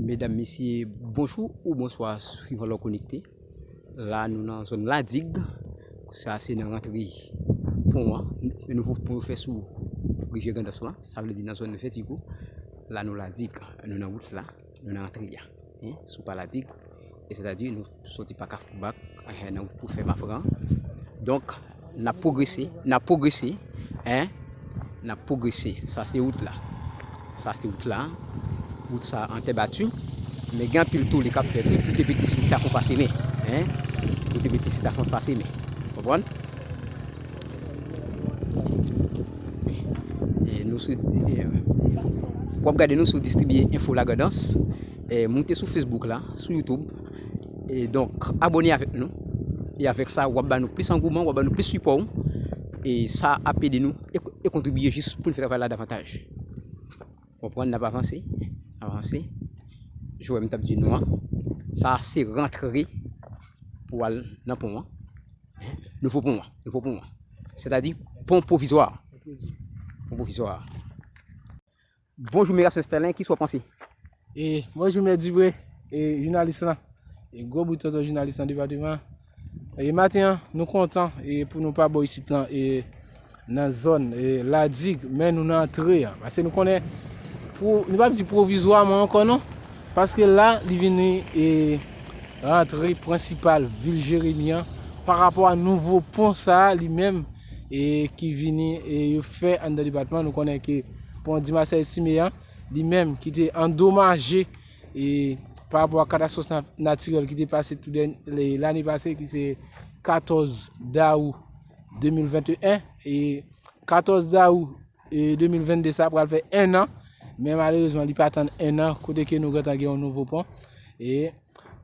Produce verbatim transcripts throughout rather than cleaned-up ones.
Medam, mesye, bonjou ou bonswa, swivan lè w konekte. La, nou nan zòn Ladig. Sa se nan rantre pon an. Nouvo pon yo fè sou rivyè Grandans lan. Sa vle di nan zòn Vètigo. La, nou Ladig. Nou nan wout la. Nou nan rantre a. Hein, sou pa Ladig. E sètadi, nou soti pa Kafou Bak, eh, nan wout pou fè Mafran. Donk, n ap pwogrese, n ap pwogrese, hein, n ap pwogrese. Sa se wout la. Sa se wout la. Wout sa an tè bati. Men gen anpil tole k ap fèt wi. Pou te pete si ta fon pase men. Hein? Pou te pete si ta fon pase men. Konprann? E nou sou, e, w ap gade nou sou Distribye Enfo Lagrandans. E, moute sou Facebook la, sou YouTube. E donk, abòne avèk nou. E avèk sa, w ap ba nou plis angouman, w ap ba nou plis sipò. E sa ap ede nou e, e kontribye jis pou n fè travay la davantaj. Konprann, n ap avanse, avanse. Jan m t ap di nou an, sa se rantre pou al nan pon an. Nouvo pon an, nouvo pon an. Sètadi, pon pwovizwa. Pon pwovizwa. Bonjou, Mera Sestelin, kisa w panse? E, bonjou, Mè Dubré, e, jounalis lan. E, gwo bout tonton jounalis nan depatman. E, maten an, nou kontan, e, pou nou pa bò isit lan, e, nan zòn, e, Ladig, men nou nan antre an. Paske nou konnen, pou, nou p ap di pwovizwaman ankò, non. Paske la, li vini, e, rantre prensipal vil Jeremi an, pa rapò a nouvo pon sa a, li menm, e, ki vini, e, yo fè anndan depatman. Nou konnen ke pon Dimasèy Simeyan, li menm, ki te andomaje, e, pa rapò a katastwòf na-, natirèl ki te pase tou dèny-, le-, lane pase, ki se katòz dawou de mil venteyen, e katòz dawou, e, de mil vennde sa pral fè en an, men malerezman, li pa tann en an, kote ke nou gentan gen yon nouvo pon. E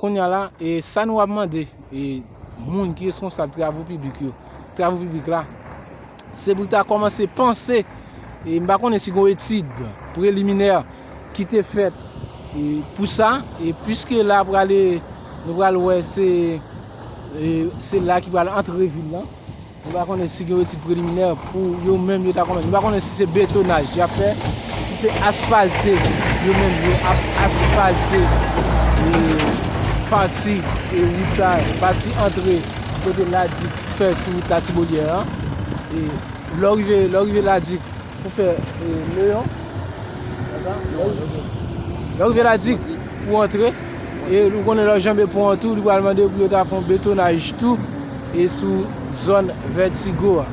kounye a la, e sa nou ap mande, e moun ki responsab travo piblik yo, travo piblik la, se pou l ta kòmanse panse, e m pa konnen si gen yon etid preliminè ki te fèt, e pou sa, e piske la prale, nou pral wè se, e se la ki pral antre vil lan. Nou pa konnen si gen yon etid preliminè pou yo menm yo ta kòmanse. Nou pa konnen si se betonaj y ap fè, si se asfalte, yo menm yo ap asfalte, e, pati, e, wout sa, pati antre kote Ladik fè sou wout Latibolière an. E lè w rive, lè w rive Ladik, pou fè, e, Leyon. Lè w rive Ladik pou antre, e ou konnen lè w janbe pon an tou, li pral mande pou yo ta fè yon betonaj tou, e sou zòn Vètigo a.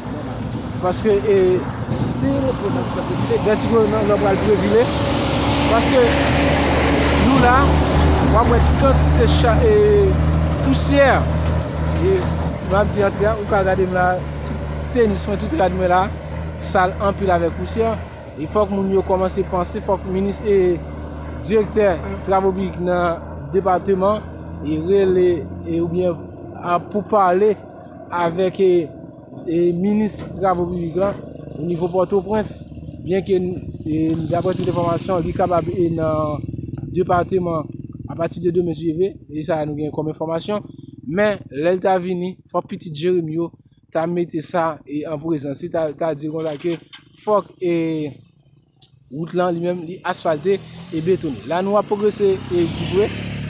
Paske, e, si Vètigo nan, nan pral previle, paske nou la, w ap wè kantite cha-, e, pousyè. E, m ap di antre a, ou ka gade m la, tout tenis mwen, tout rad mwen la, sal anpil avèk pousyè. E fòk moun yo kòmanse panse, fòk minis e direktè travo piblik nan depatman e rele e oubyen a pou pale avèk e, e minis travo piblik la o nivo Pòtoprens, byenke e, daprè tout enfòmasyon, li kapab e nan depatman apati de demen si Dye vle, e sa nou gen kòm enfòmasyon, men lè l ta vini, fòk pitit Jeremi yo ta mete sa e an prezans. Li ta, ta di konsa ke fòk e wout lan li menm li asfalte e betone. La nou ap pwogrese e Dupre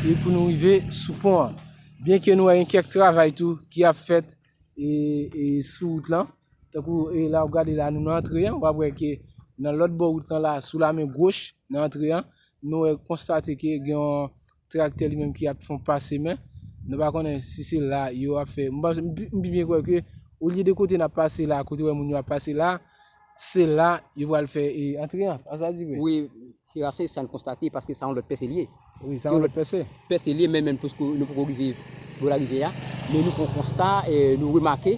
e pou nou rive sou pon an. Byenke nou wè gen kèk travay tou ki ap fèt e, e sou wout lan. Tankou e la w ap gade la nou nan antre an, w ap wè ke nan lòt bò wout lan la, sou lamen goch nan antre an, nou wè konstate ke gen yon traktè li menm ki ap fè yon pase men. Nou pa konnen si se la yo ap fè. M pa, m pi, m pi byen kwè ke olye de kote n ap pase la, kote wè moun yo ap pase la, se la yo pral fè e antre an. A sa di vre? Wi, Kira, se sa n konstate, paske sa yon lòt pèse li ye. Wi, sa yon lòt pèse. Pèse li ye, men, men poko, nou poko rive bò larivyè a, men nou fè yon konsta, e nou remake,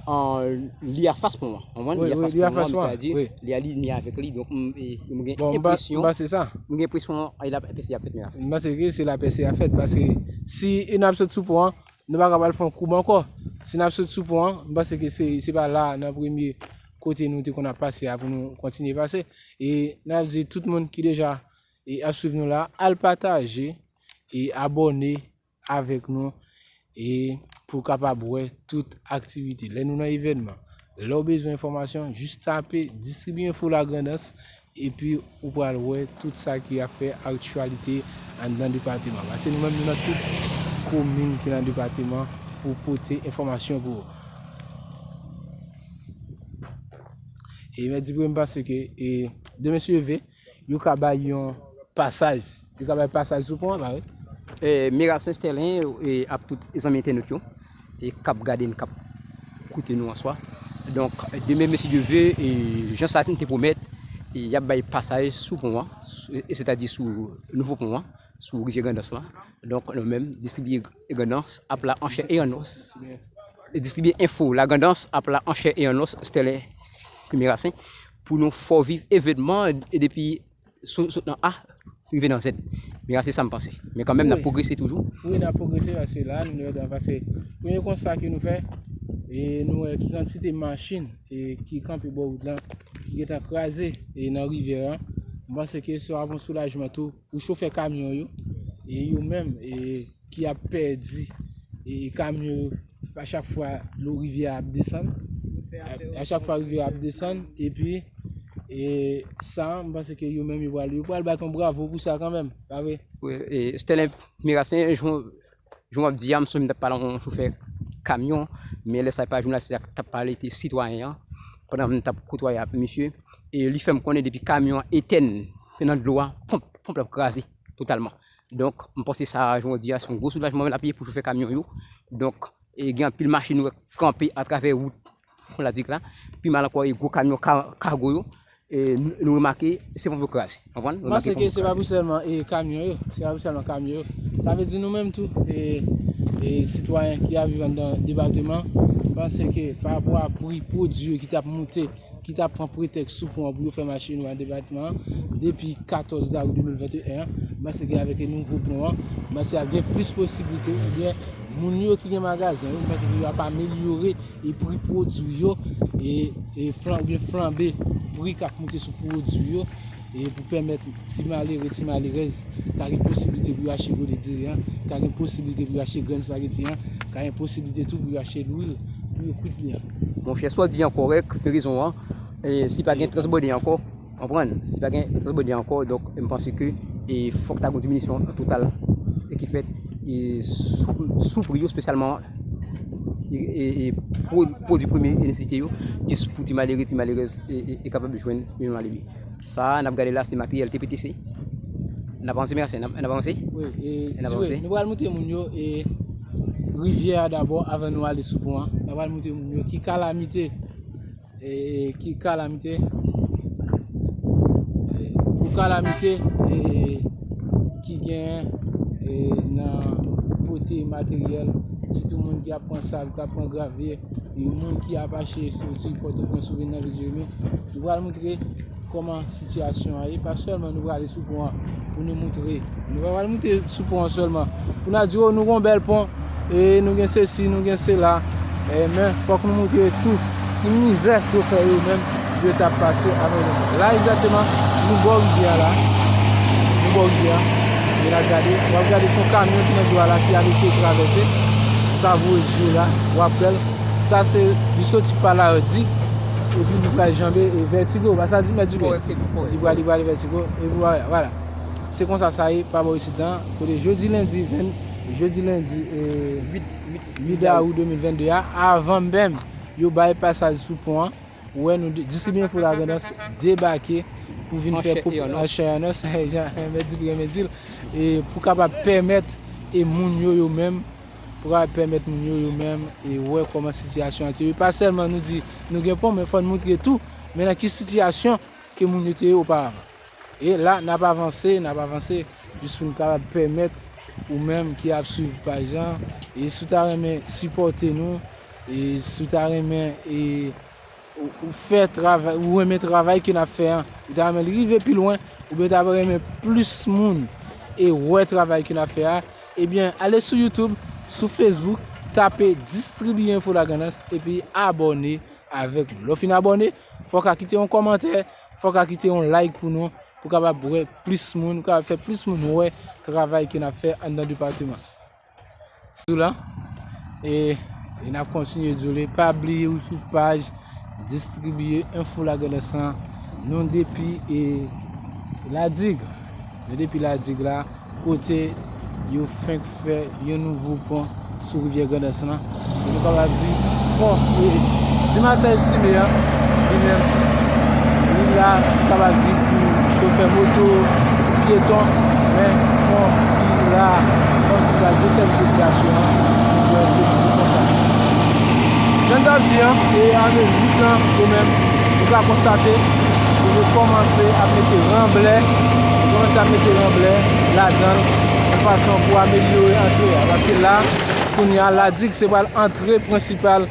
an, li afas pon an. Konprann? Wi, li afas pon an, sa vle di, li alinye avèk li. Donk, m, e, m gen enpresyon, m gen enpresyon, e, la, pèse a ap fèt, men la. M panse ke se la pèse a fèt, paske si e n ap sot sou pon an, nou pa ka pral fè yon koub ankò. Si n ap sot sou pon an, m panse ke se, se pa la, nan premye kote nou te konn ap pase a pou nou kontinye pase. E n ap di tout moun ki deja, e, ap swiv nou la, al pataje e abòne avèk nou, e pou w kapab wè tout aktivite. Lè nou nan evènman, lè w bezwen enfòmasyon, jis tape Distribye Enfo Lagrandans, epi ou pral wè tout sa ki ap fè aktyalite anndan depatman. Paske nou menm, nou nan tout komin ki nan depatman pou pote enfòmasyon pou ou. E mèt di pou m panse ke, e, demen si Dye vle, yo ka bay yon pasaj. Yo ka bay pasaj sou pon an, pa vre? E, Mirasen Sterlin, e, ak tout zanmi entènot yo, e k ap gade n, k ap koute nou an swa. Donk, demen, si Dye vle, e, jan sa n te pwomèt, e, y ap bay pasaj sou pon an, sou, e, sètadi sou nouvo pon an, sou rivyè Grandans lan. Donk, nou menm, distribye Grandans ap la an chè e an os. E distribye enfo la Grandans ap la an chè e an os, Sterlin Mirasen, pou nou fè w viv evènman, e depi sou, sot nan A, rive nan Z. Mirasen, sa m panse. Men kanmenm, n ap pwogrese toujou. Wi, n ap pwogrese, paske la, nou, paske premye konsta ke nou fè, e nou wè ki kantite machin, e ki kanpe bò wout lan, ki gentan kraze, e nan rivyè an. M panse ke sa ap yon soulajman tou pou chofè kamyon yo, e yo menm, e ki ap pèdi, e kamyon yo, a chak fwa dlo rivyè a ap desann, a, a chak fwa rivyè a ap desann, epi, e sa, m panse ke yo menm, yo pral, yo pral bat yon bravo pou sa kanmenm, pa vre? Wi, e, Sterlin Mirasen, jan, jan w ap di a, m sonje m t ap pale ak yon chofè kamyon, men lè sa, e pa jounalis la k t ap pale, te sitwayen an, pandan m t ap kotwaye ak misye, e li fè m konnen depi kamyon an etèn nan dlo a, ponp, ponp la ap kraze totalman. Donk, m panse sa, jan w di a, se yon gwo soulajman l ap ye pou chofè kamyon yo. Donk, e gen anpil machin nou wè kanpe atravè wout, kon la di la. Pi mal ankò, e gwo kamyon ka-, kago yo, e nou, nou remake, se ponp yo kraze. Konprann? M panse ke se pa pou sèlman, e, kamyon yo. Se pa pou sèlman kamyon yo. Sa vle di nou menm tou, e, e sitwayen ki ap viv anndan depatman, m panse ke pa rapò a pri pwodui yo ki t ap moute, ki t ap pran pretèks sou pon an pou yo fè machin yo an depatman an depi katòz dawout de mil venteyen an, m panse ke avèk nouvo pon an, m panse ap gen plis posiblite, oubyen moun yo ki gen magazen yo, m panse ke yo ap amelyore e pri pwodui yo, e, e flan-, oubyen flanbe pri k ap moute sou pwodui yo, e pou pèmèt ti malere, ti malerèz ka gen posiblite pou yo achte bode diri an, ka gen posiblite pou yo achte grenn espageti an, ka gen posiblite tou pou yo achte lwil pou yo kwit li an. Monchè, sa w di an kòrèk, fè rezon an. E si pa gen transbòde ankò, konprann? Si pa gen transbòde ankò, donk, m panse ke, e, fòk ta gen yon diminisyon total, e ki fèt, e, sou, sou pri yo, espesyalman, e, e, e, pwo-, pwodui premye nesesite yo, jis pou ti malere, ti malerèz, e, e, e kapab jwenn minimòm a levi. Sa, n ap gade la, se materyèl T P T C. N ap avanse, Mirasen, n ap, n ap avanse? Wi, e, n ap avanse. Nou pral montre moun yo, e, rivyè a dabò, avan nou ale sou pon an. N ap pral montre moun yo ki kalamite, e, ki kalamite, e, pou kalamite, e, ki gen, e, nan pote materyèl, sitou moun ki ap pran sab, ki ap pran gravye, e moun ki ap achte soti Pòtoprens ou vin nan vil Jeremi. Nou pral montre kòman sitiyasyon an ye. Pa sèlman nou prale sou pon an pou nou montre. Nou pa pral montre sou pon an sèlman. Pou n a di, o, nou gon bèl pon, e nou gen sesi, nou gen sela. E, men, fòk nou montre tou ki mizè chofè yo menm, yo t ap pase avèk nou. La, egzakteman, nou bò rivyè a la. Nou bò rivyè a. E n ap gade, w ap gade se yon kamyon ki nan dlo a la ki ap eseye travèse. Ou ka voye je w la, w ap wè l. Sa se, li soti pa Lardi, epi li pral janbe, e, Vètigo, pa sa di Vètigo. Kòrèkteman, kòrèk. Li pral, li pral Vètigo, epi vwala, vwala. Se konsa sa ye, pa bò isit lan, kote jodi lendi ven, jodi lendi, e, uit, uit dawout de mil vennde a, avan menm yo bay pasaj sou pon an, ou wè nou di-, distribye enfo Lagrandans debake pou vin fè pwop-, an chè e an os, jan Mèt Dipri renmen di l, e pou kapab pèmèt, e moun yo, yo menm, pou kapab pèmèt moun yo, yo menm, e wè kòman sitiyasyon an te ye. Pa sèlman nou di nou gen pon, men fò n montre tou, men nan ki sitiyasyon ke moun yo te ye oparavan. E la, n ap avanse, n ap avanse, jis pou n kapab pèmèt ou menm ki ap swiv paj lan, e si w ta renmen sipòte nou, e si w ta renmen, e ou, ou fè travay, ou renmen travay ke n ap fè an, ou ta renmen li rive pi lwen, oubyen w ta renmen plis moun e wè travay ke n ap fè a, ebyen, ale sou YouTube, sou Facebook, tape Distribiye Enfo Lagrandans, epi abòne avèk nou. Lè w fin abòne, fò w ka kite yon kòmantè, fò w ka kite yon like pou nou, pou kapab wè plis moun, kapab fè plis moun wè travay ke n ap fè anndan depatman. Sou la. E, e n ap kontinye di w li. Pa bliye ou sou paj Distribiye Enfo Lagrandans lan. Nou depi e Ladig. Nou depi Ladig la, kote yo fenk fè yon nouvo pon sou rivyè Grandans lan. E nou kapab di pon e Dimasèl Sime an, li menm, li la, nou kapab di pou chofè moto, pyeton, men pon ki la kòmsi pou al desèvi popilasyon an, nou kwè se pou konsa. Jan n t ap di an, e ane uit lan, yo menm, nou ka konstate, yo kòmanse ap mete ranblè, yo kòmanse ap mete ranblè ladan l, yon fason pou amelyore antre a. Paske la, kounye a, Ladig se pral antre prensipal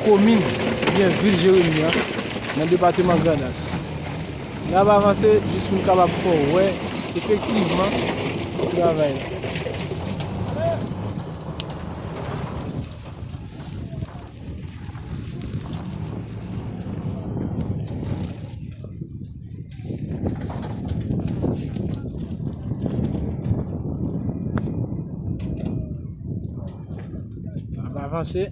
komin oubyen vil Jeremi an, nan depatman Grandans. N ap avanse jis pou n kapab fè w wè efektivman travay la. N ap avanse.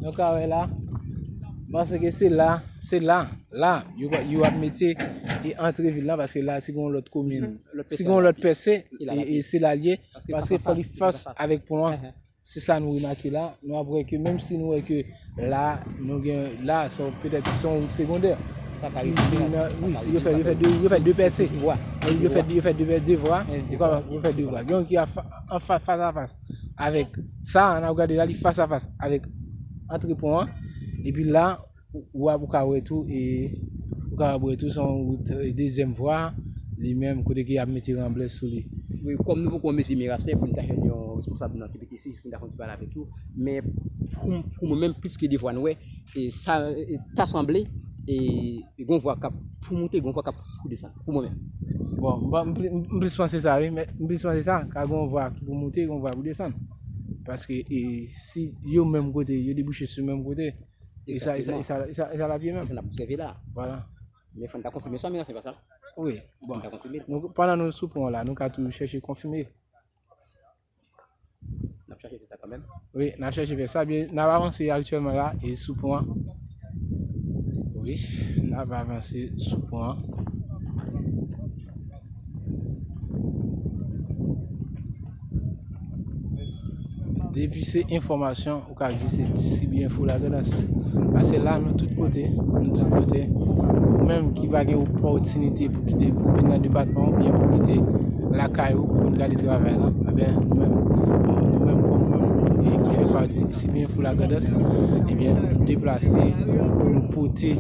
Nou ka wè la. M panse ke se la, se la, la, yo, yo ap mete e antre vil la, paske la, si gen yon lòt komin, si gen yon lòt pèse, e, e se la l ye, paske fò li fas avèk pon an. Se sa nou remake la. Nou ap wè ke menm si nou wè ke la, nou gen la, se petèt se yon wout segondè. Sa ka rive, wi, yo fè, yo fè de, yo fè de pèse. Yo fè, yo fè de, de vwa. Yo fè de vwa. Gen yon ki an fa-, an fa-, fas a fas avèk sa, n ap gade la, li fas a fas avèk antre pon an. Epi la, ou, ou ap, ou ka wè tou, e ou kapab wè tou, se yon wout, e, dezyèm vwa, li menm, kote ke y ap mete ranblè sou li. Wi, kòm nou poko mezi Mirasen pou n ta jwenn yon responsab nan K P T C, jis pou n ta konn ti pale avèk yo, men pou, pou mwen menm, plis ke de vwa n wè, e sa, e ta sanble, e, e gon vwa k ap pou moute, gon vwa k ap pou desann, pou mwen menm. Bon, m pa, m pli-, m plis panse sa, wi, men m plis panse sa, ka gon vwa ki pou moute, gon vwa pou desann. Paske, e, si yo menm kote, yo debouche sou menm kote, e sa, e sa, e sa, e sa, e sa l ap ye menm. E sa n ap obsève la. Vwala. Men fò n ta konfime sa, men se pa sa. Wi, bon. Fò n ta konfime. Nou, pandan nou sou pon an la, nou ka toujou chèche konfime. N ap chache fè sa kanmenm. Wi, n ap chache fè sa. Byen, n ap avanse aktyèlman la, e sou pon an. Wi, n ap avanse sou pon an. Depi se enfòmasyon, ou ka di se distribye enfo Lagrandans. Paske la, nou tout kote, nou tout kote. Ou menm ki pa gen opòtinite pou kite, pou vin nan depatman, oubyen pou kite lakay ou, pou vin gade travay la, ebyen, nou menm, nou menm kòm moun, e, ki fè pati distribye enfo Lagrandans, ebyen, nou deplase pou nou pote,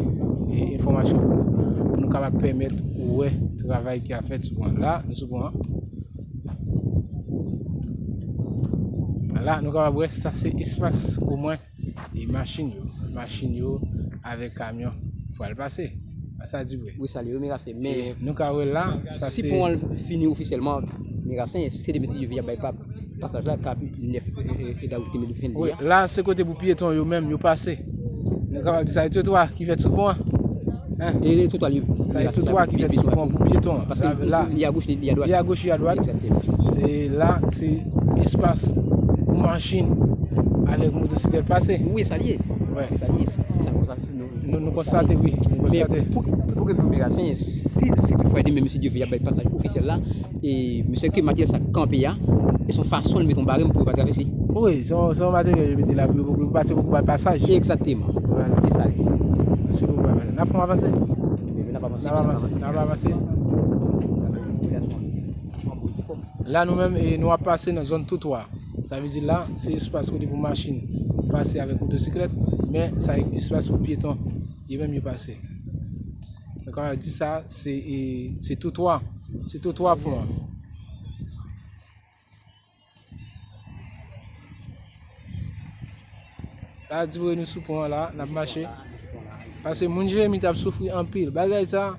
e, enfòmasyon pou, pou nou kapab pèmèt ou wè travay ki ap fèt sou pon an. La, nou sou pon an. La, nou kapab wè, sa se espas omwen e machin yo. Machin yo avèk kamyon pral pase. A sa di vre. Wi, sa li, wi, Mirasen. Men nou ka wè la, sa si se pon an fini ofisyèlman, Mirasen, se de mesye yo vin ap bay pa-, pasaj la, k ap nèf, e, e, e, dawou de mil venn de a. Wi, la, se kote pou pyeton yo menm, yo pase. Nou kapab di sa, e twotwa ki fèt sou pon an. Hein? E twotwa li. Sa e twotwa ki fèt sou pon pou pyeton an. Paske la, li agoch, li, li adwat. Li agoch, li adwat. Egzakteman. E la, se espas pou machin avèk motosiklèt pase. Wi, sa li ye. Wè. Sa li ye. Se sa konsa nou, nou, nou konstate, wi. Nou konstate. Men pou, pou ke pou Mirasen, si, si toutfwa demen mesye Dye vle y ap bay pasaj ofisyèl la, e mesye ke materyo sa kanpe a, e se yon fason l mete yon barèm pou yo pa travèse. Wi, se yon, se yon materyo yo mete la pou yo, pou yo pase pou bay pasaj. Egzakteman. Vwala. E sa li. Pase pou bay pasaj. N ap fè yon avanse. N ap avanse, n ap avanse, n ap avanse. La, nou menm, e, nou ap pase nan zòn twotwa. Sa vle di la, se espas kote pou machin pase avèk motosiklèt, men sa espas pou pyeton, yo menm yo pase. Donk, an di sa, se, e, se twotwa. Se twotwa pon an. La, di vre, nou sou pon an la, n ap mache. Paske moun Jeremi t ap soufri anpil. Bagay sa,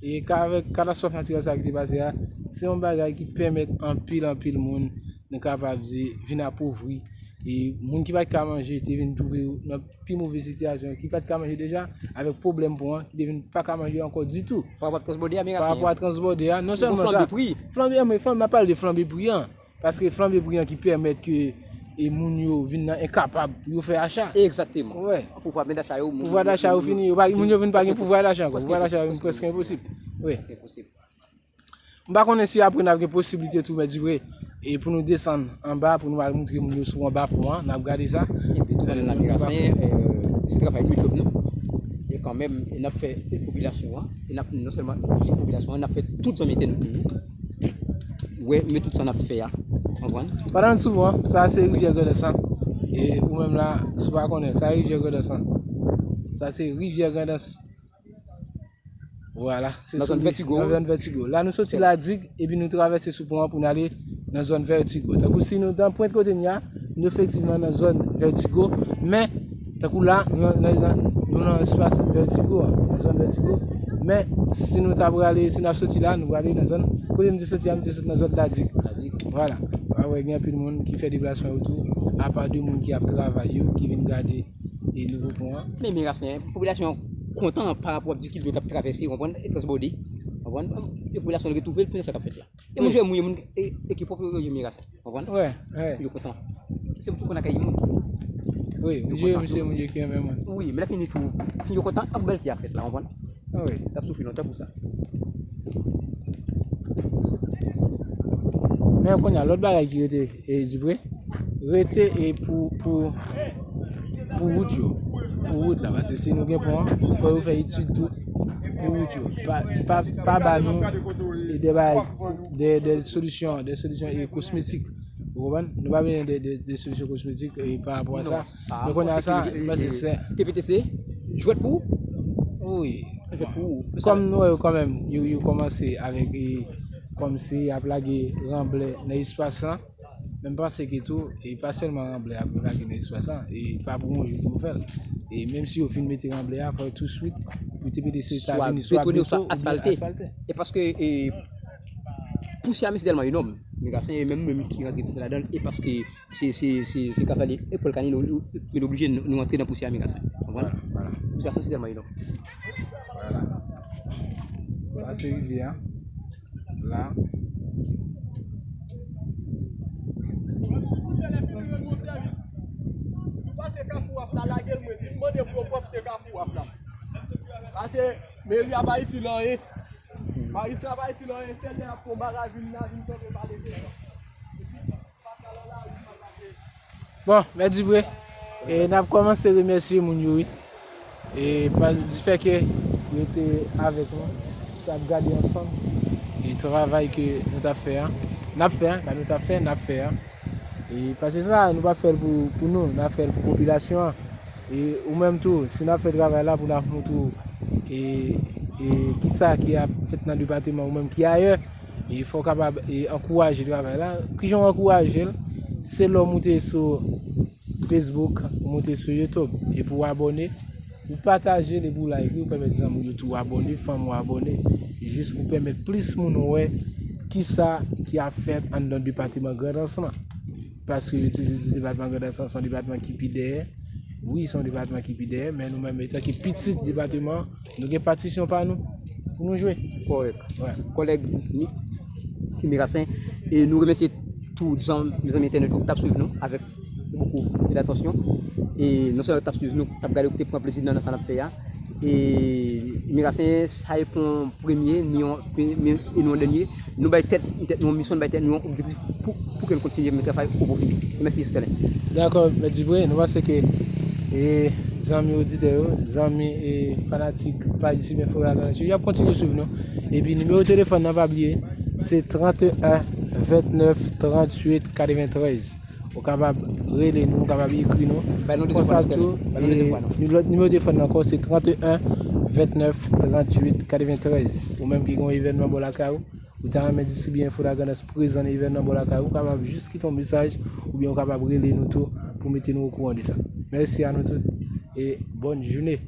e ka avèk katastwòf natirèl sa ki te pase a, se yon bagay ki pèmèt anpil, anpil moun, nou kapab di, vin apovri. E moun ki pa t ka manje, te vin twouve yo nan pi move sitiyasyon, ki pa t ka manje deja, avèk pwoblèm pon an, ki te vin pa ka manje ankò ditou. Pa rapò a transbòdè a, men pa rapò a transbòdè a, non sèlman sa, flanbe pri. Flanbe, men flanbe, m ap pale de flanbe pri an. Paske flanbe pri an ki pèmèt ke e moun yo vin nan enkapab pou yo fè acha. Egzakteman. Wè. Pouvwa dacha yo, moun Pouvwa yo dacha yo vin, fini, yo pa, moun yo vin pa gen prèske pouvwa dacha ankò. Prèske Pouvwa dacha yo vin prèske enposib. Wi. Prèske enposib. M pa konnen si apre n ap gen posiblite tou, Mèt Dipre, e pou nou desann anba, pou nou al montre moun yo sou anba pon an, n ap gade sa. Epi tou, pandan n ap vin rasanyen, se travay nou, djòb nou. E kanmenm, e n ap fè popilasyon an, e n ap non sèlman popilasyon an, n ap fè tout zanmi entènot nou yo wè, men tout sa n ap fè a, konprann? Pandan n sou pon an, sa se rivyè Grandans lan. E ou menm la, si w pa konnen, sa rivyè Grandans lan. Sa se rivyè Grandans. Vwala, se nan zòn Vètigo. Nan zòn Vètigo. La nou soti Ladig, epi nou travèse sou pon an pou n ale nan zòn Vètigo. Tankou si nou nan pwent kote n ye a, nou efektivman nan zòn Vètigo, men tankou la, nou nan, nan, nan, nou nan espas Vètigo a, nan zòn Vètigo. Men si nou ta prale, si n ap soti la, nou prale nan zòn, kote nou te soti a, nou te soti nan zòn Ladig. Ladig. Vwala. Ou a wè gen anpil moun ki fè deplasman yo tou, apa de moun ki ap travay yo, ki vin gade e nouvo pon an. Men, men rasanyen, popilasyon an kontan pa rapò ak difikilte yo k ap travèse, w konprann, e transbòde, w konprann, e popilasyon an retwouve l, men sa k ap fèt la. E moun yo, moun yo, moun, e, e ki pwòp yo, yo, yo men rasanyen, w konprann? Wè, wè. Yo kontan. Se pou tou konn akèy moun. Wi, misye, misye, moun yo ki renmen moun. Wi, men lè fini tou, yo kontan ak bèlte a k fèt la, w konprann? Ah wi. T ap soufri lontan pou sa. Men kounye a, lòt bagay ki rete, e, Dipre, rete, e, pou, pou, pou wout yo. Pou wout la, paske si nou gen pon an, fò yo fè etid tou pou wout yo. Pa, pa, pa ba nou, e, de bagay, de, de solisyon, de solisyon, e, kosmetik. Ou konprann? Nou pa bezwen de, de, de solisyon kosmetik, e, pa rapò a sa. Men kounye a sa, m panse se T P T C, jwèt pou ou. Wi. Jwèt pou ou. Kòm nou wè yo kanmenm, yo, yo kòmanse avèk, e, kòmsi y ap lage ranblè nan espas lan. Men m panse ke tou, e pa sèlman ranblè ap lage nan espas lan, e pa pou yon jou pou yo fè l. E menm si yo fin mete ranblè a, fò touswit pou T P T C ta vini swa beto oubyen asfalte. E paske, e, pousyè a, men se tèlman enòm. Men ka se menm, menm ki rantre ladan l, e paske se, se, se, se Kafali e Pòl Kani, nou, nou, nou oblije nou, nou antre nan pousyè a, men ka se. Konprann? Vwala, vwala. Pousyè a, se tèlman enòm. Vwala. Sa se rivyè a. La. Nou pase Kafou Waf la, lage l, mwen di, m mande pou yo pwòpte Kafou Waf la. Pase meri a pa itil anyen. Maris la pa itil anyen, sèl lè y ap fè yon bagay, vin la, vin kanpe pale de sa. Bon, Mèt Dipre, e, n ap kòmanse remèsye moun yo, wi. E pa, di fè ke yo te avèk nou, t ap gade ansanm, e travay ke nou t ap fè a, n ap fè a, sa nou t ap fè, n ap fè a. E paske sa, nou pa fè l pou, pou nou, n ap fè l pou popilasyon an. E ou menm tou, si n ap fè travay la pou n ap montre w, e, e kisa ki ap fèt nan depatman, ou menm ki ayè, e fò w kapab, e, ankouraje travay la. Kijan w ankouraje l? Se lè w moute sou Facebook, ou moute sou YouTube, epi w abòne, ou pataje l epi w like li, ou pèmèt zanmi w yo tou abòne, fanmi w abòne, jis pou pèmèt plis moun wè kisa ki ap fèt anndan depatman Grandans lan. Paske yo toujou di depatman Grandans lan se yon depatman ki pi dèyè. Wi, se yon depatman ki pi dèyè, men nou menm, etanke pitit depatman, nou gen patisyon pa nou pou nou jwe. Kòrèk. Wè. Kòlèg Nik, Kim Mirasen, e nou remèsye tout zanmi, mezanmi entènot yo ki t ap swiv nou avèk bokou datansyon. E non sèlman yo t ap swiv nou, t ap gade, yo te pran plezi nan, nan sa n ap fè a. E Mirasen, sa e pon premye, ni yon, ni, ni yon dènye. Nou bay tèt, tèt nou yon misyon, nou bay tèt nou yon objektif pou, pou ke nou kontinye men travay o pwofit. E mèsi, Estèlin. Dakò, Mèt Dipre, nou panse ke, e, zanmi oditè yo, zanmi, e, fanatik paj YouTube Info Lagrandans yo, y ap kontinye swiv nou. Epi nimewo telefòn nan, pa bliye, se trant e en, vennèf, trant uit, katreventrèz. Ou kapab rele nou, ou kapab ekri nou. Bay nou dezyenm fwa, Estèlin. Bay nou dezyenm fwa, non. Konsa tou, e, nou, lòt nimewo telefòn nan ankò, se trant e en, vennèf, trant uit, katreventrèz. Ou menm ki gen yon evènman bò lakay ou, ou ta renmen distribye Info Lagrandans prezan nan evènman bò lakay ou, ou kapab jis kite yon mesaj, oubyen ou kapab rele nou tou pou mete nou okouran de sa. Mèsi a nou tout, e bòn jounen.